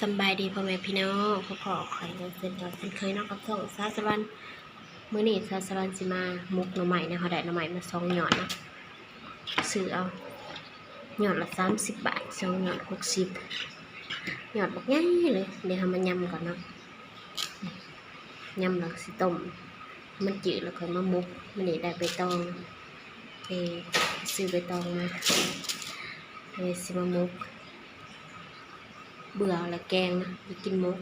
ສຳບາຍດີພໍ່ແມ່ພີ່ນ້ອງ ພໍ້ໆຂ້ອຍເຊັ່ນເກົ່າເຊັ່ນເຄີຍເນາະ ກັບຊ່ອງສາວສະຫວັນ. ມື້ນີ້ສາວສະຫວັນຊິມາໝົກໜໍ່ໄມ້ເນາະ, ເຮົາໄດ້ໜໍ່ໄມ້ມາສອງຍອດເນາະ, ຊື້ເອົາຍອດລະສາມສິບບາດ ສອງຍອດຫົກສິບ ຍອດບັກໃຫຍ່ເລີຍ. ດຽວເຮົາມາຍຳກ່ອນເນາະ, ຍຳແລ້ວຊິຕົ້ມ ມັນຈືດແລ້ວຄ່ອຍມາໝົກ. ມື້ນີ້ໄດ້ໃບຕອງ ໄປຊື້ໃບຕອງມາ ເຮົາຊິມາໝົກ. ເບື່ອແລ້ວແກງນະ, ໄປກິນໝົກ.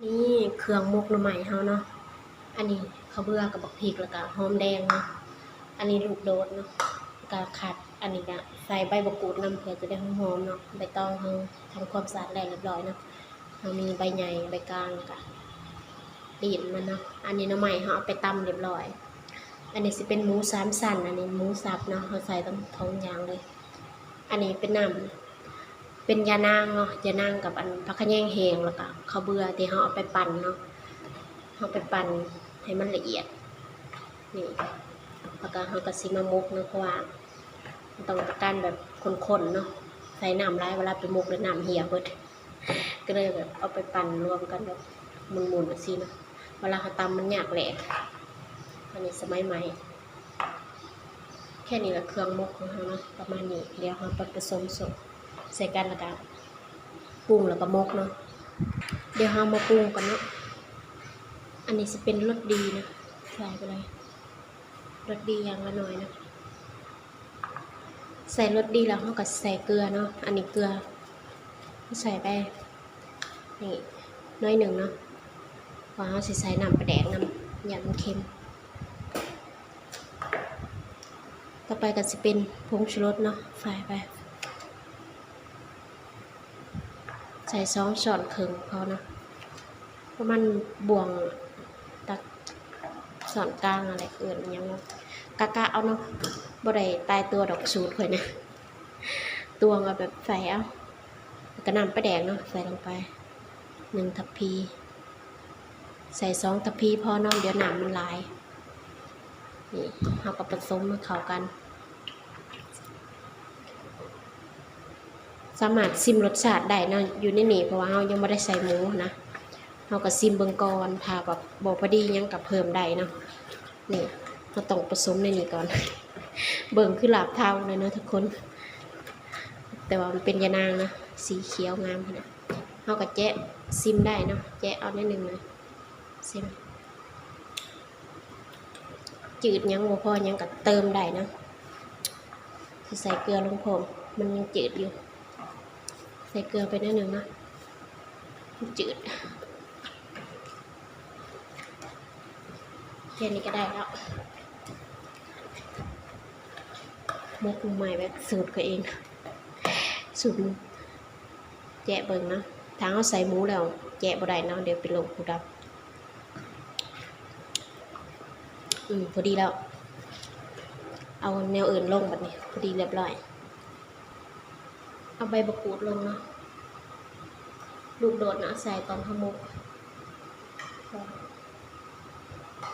ນີ້ເຄື່ອງໝົກໜໍ່ໄມ້ເຮົາເນາະ, ອັນນີ້ເຂົ້າເບືອກັບບັກພິກ ແລ້ວກະຫອມແດງເນາະ, ອັນນີ້ລູກໂດດເນາະ, ກະຂັດ ອັນນີ້ກະໃສ່ໃບບັກກູດນຳ ເພື່ອຈະໄດ້ຫອມໆເນາະ. ໃບຕອງເຮົາທຳຄວາມສະອາດແລ້ວຮຽບຮ້ອຍເນາະ, ເຮົາມີໃບໃຫຍ່ ໃບກາງ ແລ້ວກະ ຕີນມັນເນາະ. ອັນນີ້ໜໍ່ໄມ້ເຮົາເອົາໄປຕຳຮຽບຮ້ອຍ. ອັນນີ້ຊິເປັນໝູສາມຊັ້ນ, ອັນນີ້ໝູສັບເນາະ, ເຮົາໃສ່ທັງສອງຢ່າງເລີຍ. ອັນນີ້ເປັນນ້ຳ ເປັນຢານາງເນາະ, ຢານາງກັບອັນຜັກຂະແຍງແຫ້ງ ແລ້ວກະເຂົ້າເບືອທີ່ເຮົາເອົາໄປປັ່ນເນາະ, ເຮົາໄປປັ່ນໃຫ້ມັນລະອຽດນີ້. ແລ້ວກະເຮົາກະຊິມາໝົກເນາະ, ເພາະວ່າມັນຕ້ອງການແບບຂຸ້ນໆເນາະ, ໃສ່ນ້ຳຫຼາຍ ເວລາໄປໝົກແລ້ວນ້ຳເຫ່ຍເບິດ. ກໍເລີຍແບບເອົາໄປປັ່ນລວມກັນແບບໝຸ່ນໆຈັ່ງຊີ້ນະ, ເວລາເຮົາຕຳມັນຍາກແຫຼກ. ອັນນີ້ສະໄໝໃໝ່. ແຄ່ນີ້ລະເຄື່ອງໝົກຂອງເຮົາເນາະ, ປະມານນີ້. ດຽວເຮົາໄປປະສົມໂຊະໃສ່ກັນ ແລ້ວກະປຸງ ແລ້ວກະໝົກເນາະ. ດຽວເຮົາມາປຸງກັນເນາະ. ອັນນີ້ຊິເປັນລົດດີນະ, ໃສ່ໄປເລີຍ ລົດດີຢ່າງລະໜ້ອຍນະ. ໃສ່ລົດດີແລ້ວເຮົາກໍໃສ່ເກືອເນາະ, ອັນນີ້ເກືອໃສ່ໄປນີ້ໜ້ອຍໜຶ່ງເນາະ, ເພາະເຮົາຊິໃສ່ນ້ຳປາແດກນຳ ຢ້ານມັນເຄັມ. ຕໍ່ໄປກໍຊິເປັນຜົງຊູລົດເນາະ, ໃສ່ໄປ ໃສ່ສອງຊ້ອນເຄິ່ງພໍເນາະ, ປະມານບ່ວງຕັກຊ້ອນກາງຫັ້ນແຫຼະ, ເອີ້ນຫຍັງ ກະກະເອົາເນາະ, ບໍ່ໄດ້ຕາຍຕົວດອກສູດຂ້ອຍນະ. ຕວງເອົາແບບໃສ່ເອົາ ແລ້ວກໍນ້ຳປາແດກເນາະ ໃສ່ລົງໄປໜຶ່ງທັບພີ ໃສ່ສອງທັບພີພໍເນາະ ດຽວນ້ຳມັນຫຼາຍ. ນີ້ ເຮົາກໍປະສົມໃຫ້ເຂົ້າກັນ. ສາມາດຊິມລົດຊາດໄດ້ເນາະ ຢູ່ໃນນີ້ ເພາະວ່າເຮົາຍັງບໍ່ໄດ້ໃສ່ໝູນະ ເຮົາກໍຊິມເບິ່ງກ່ອນ ຖ້າແບບບໍ່ພໍດີຫຍັງກໍເພີ່ມໄດ້ເນາະ. ນີ້ ເຮົາຕ້ອງປະສົມໃນນີ້ກ່ອນ ເບິ່ງຄືລາບເທົາເລີຍເນາະທຸກຄົນ ແຕ່ວ່າມັນເປັນຢານາງເນາະ ສີຂຽວງາມຂະໜາດ. ເຮົາກໍແຈະຊິມໄດ້ເນາະ ແຈະເອົາໜ້ອຍໜຶ່ງເລີຍ ຊິມ ຈືດຫຍັງບໍ່ພໍຫຍັງກໍເຕີມໄດ້ເນາະ. ຊິໃສ່ເກືອລົງພ້ອມ ມັນຍັງຈືດຢູ່ ໃສ່ເກືອໄປໜ້ອຍໜຶ່ງເນາະ ມັນຈືດ. ແຄ່ນີ້ກໍໄດ້ແລ້ວ ໝົກໜໍ່ໄມ້ແບບສູດຂ້ອຍເອງ ສູດໝູ ແຈະເບິ່ງເນາະ ຖ້າເຮົາໃສ່ໝູແລ້ວແຈະບໍ່ໄດ້ເນາະ ດຽວເປັນໂລກຫູດັບ. ອືມ ພໍດີແລ້ວ ເອົາແນວອື່ນລົງບັດນີ້ ພໍດີລຽບຮ້ອຍ. ເອົາໃບບັກກູດລົງເນາະ ລູກໂດດນະ ໃສ່ຕອນເຮົາໝົກ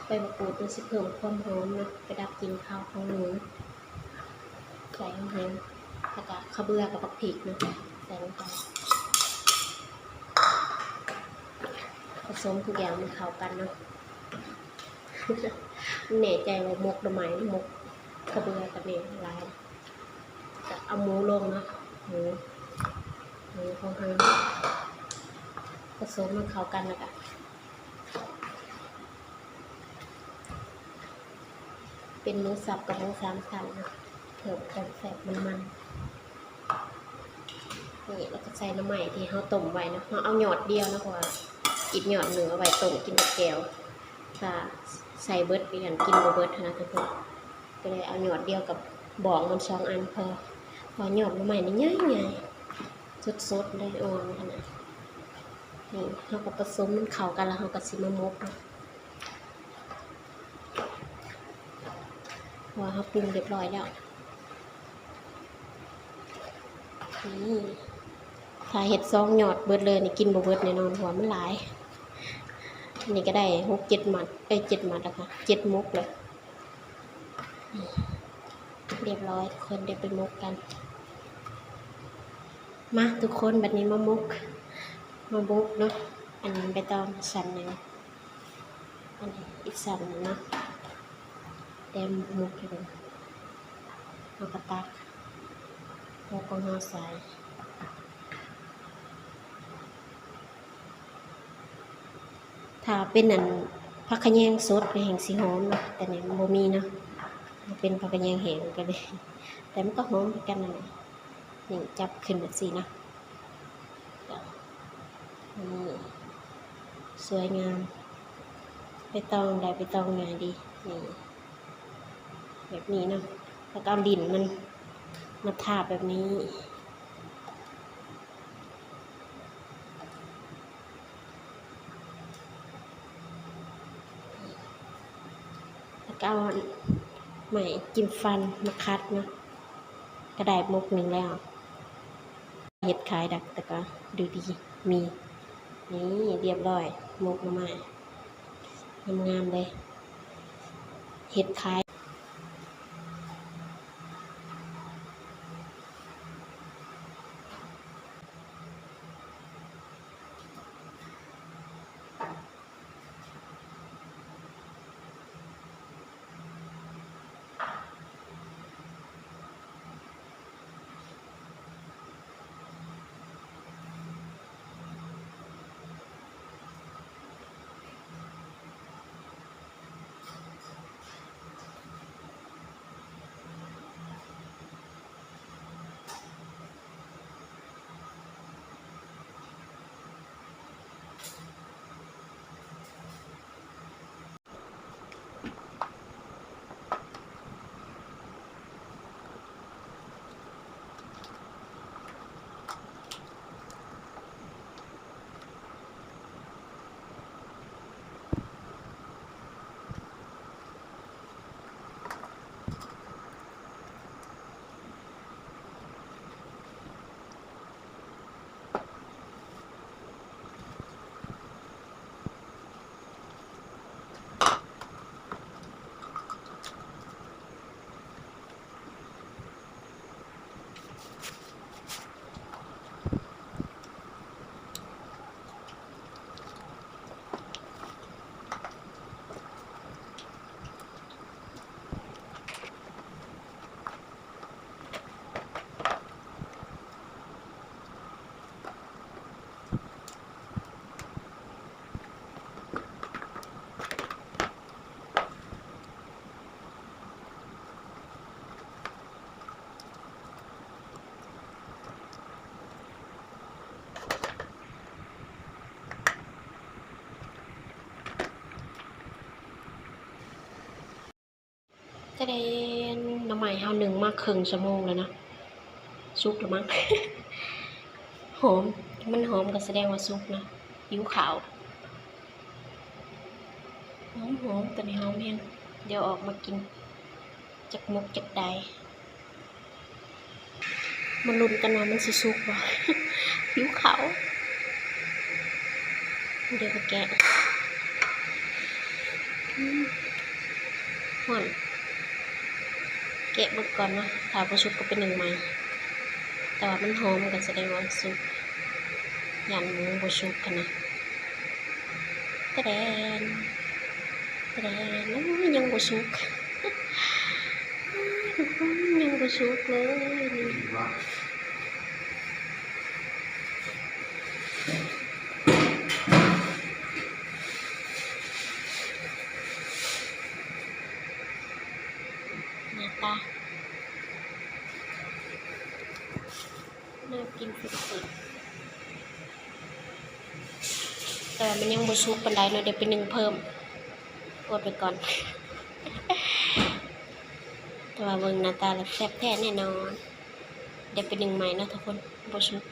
ໃບບັກກູດມັນຊິເພີ່ມຄວາມຫອມເນາະ ໄປດັບກິ່ນຄາວຂອງໝູ ໃສ່ຫອມໆ ແລ້ວກະຂະເບືອກັບບັກພິກເນາະ ໃສ່ລົງໄປ ປະສົມທຸກຢ່າງໃຫ້ເຂົ້າກັນເນາະ. ແນ່ໃຈວ່າໝົກໜໍ່ໄມ້ ໝົກຂະເບືອກໍແມ່ນຫຼາຍ. ກໍເອົາໝູລົງເນາະ ໝູ ໝູຂອງເຮົາ ປະສົມໃຫ້ເຂົ້າກັນ ແລ້ວກໍເປັນໝູສັບກັບໝູສາມຊັ້ນເນາະ ເພີ່ມຄວາມແຊບມັນໆ. ນີ້ ແລ້ວກໍໃສ່ໜໍ່ໄມ້ທີ່ເຮົາຕົ້ມໄວ້ເນາະ ເຮົາເອົາຍອດດຽວເນາະ ເພາະວ່າອີກຍອດໜຶ່ງເອົາໄວ້ຕົ້ມກິນກັບແຈ່ວ ຖ້າໃສ່ເບິດກໍຢ້ານກິນບໍ່ເບິດຫັ້ນນະທຸກຄົນ ກໍເລີຍເອົາຍອດດຽວກັບບອງມັນສອງອັນພໍ ເພາະວ່າຍອດໜໍ່ໄມ້ນີ້ໃຫຍ່ໆ ສົດໆເລີຍ ອ່ອນຂະໜາດ. ນີ້ ເຮົາກໍປະສົມມັນເຂົ້າກັນ ແລ້ວເຮົາກໍຊິມາໝົກເນາະ ເພາະວ່າເຮົາປຸງຮຽບຮ້ອຍແລ້ວ. ນີ້ ຖ້າເຮັດສອງຍອດເບິດເລີຍນີ້ກິນບໍ່ເບິດແນ່ນອນ ເພາະວ່າມັນຫຼາຍ. ນີ້ກໍໄດ້ຫົກເຈັດມັດ ເອີຍ ເຈັດມັດແລ້ວຄ່ະ ເຈັດໝົກແລ້ວ. ຮຽບຮ້ອຍທຸກຄົນ ດຽວໄປໝົກກັນ. ມາທຸກຄົນ ບັດນີ້ມາໝົກ ມາໝົກເນາະ. ອັນໃບຕອງຊັ້ນໜຶ່ງ ອັນນີ້ອີກຊັ້ນໜຶ່ງເນາະ ແຕ້ມໝົກໃຫ້ເບິ່ງ ເຮົາກໍຕັກໝົກຂອງເຮົາໃສ່. ຖ້າເປັນອັນຜັກຂະແຍງສົດກໍແຮ່ງຊິຫອມເນາະ ແຕ່ນີ້ມັນບໍ່ມີເນາະ ເປັນຜັກຂະແຍງແຫ້ງກໍເລີຍ ແຕ່ມັນກໍຫອມຄືກັນນັ້ນແຫຼະ. ນີ້ຈັບຂຶ້ນແບບຊີ້ນະ ນີ້ ສວຍງາມ ໃບຕອງໄດ້ ໃບຕອງງ່າຍດີ ນີ້ ແບບນີ້ເນາະ ແລ້ວກໍເອົາລິ້ນມັນມາທາບແບບນີ້. ແລ້ວກໍເອົາໄມ້ຈິ້ມຟັນມາຂັດເນາະ ກໍໄດ້ໝົກໜຶ່ງແລ້ວ. ເຮັດຂາຍດອກ ແຕ່ກໍດູດີ ມີ ນີ້ ຮຽບຮ້ອຍ ໝົກໜໍ່ໄມ້ ງາມໆເລີຍ ເຮັດຂາຍ. ຕະແດນ ໜໍ່ໄມ້ເຮົາໜຶ້ງມາເຄິ່ງຊົ່ວໂມງແລ້ວນະ ສຸກແລ້ວມັງ ຫອມ ມັນຫອມກໍສະແດງວ່າສຸກນະ ຫິວເຂົ້າ ຫອມໆ ຕອນນີ້ຫອມແຮງ ດຽວອອກມາກິນ ຈັກໝົກຈັກໄດ ມາລຸ້ນກັນວ່າມັນຊິສຸກບໍ່ ຫິວເຂົ້າ ດຽວໄປແກະ ອືມ ຮ້ອນ ແກະເບິ່ງກ່ອນເນາະ ຖ້າບໍ່ສຸກກໍໄປໜຶ້ງໃໝ່ ແຕ່ວ່າມັນຫອມກໍສະແດງວ່າມັນສຸກ ຢ້ານໝູບໍ່ສຸກຫັ້ນນະ ຕະແດນ ຕະແດນ ໂອ້ຍ ຍັງບໍ່ສຸກ ທຸກຄົນ ຍັງບໍ່ສຸກເລີຍນີ້ ໜ້າຕາ ໜ້າກິນສຸດໆ ແຕ່ວ່າມັນຍັງບໍ່ສຸກປານໃດເນາະ ດຽວໄປໜຶ້ງເພີ່ມ ອົດໄວ້ກ່ອນ ແຕ່ວ່າເບິ່ງໜ້າຕາແລ້ວແຊບແທ້ແນ່ນອນ ດຽວໄປໜຶ້ງໃໝ່ເນາະທຸກຄົນ ບໍ່ສຸກ.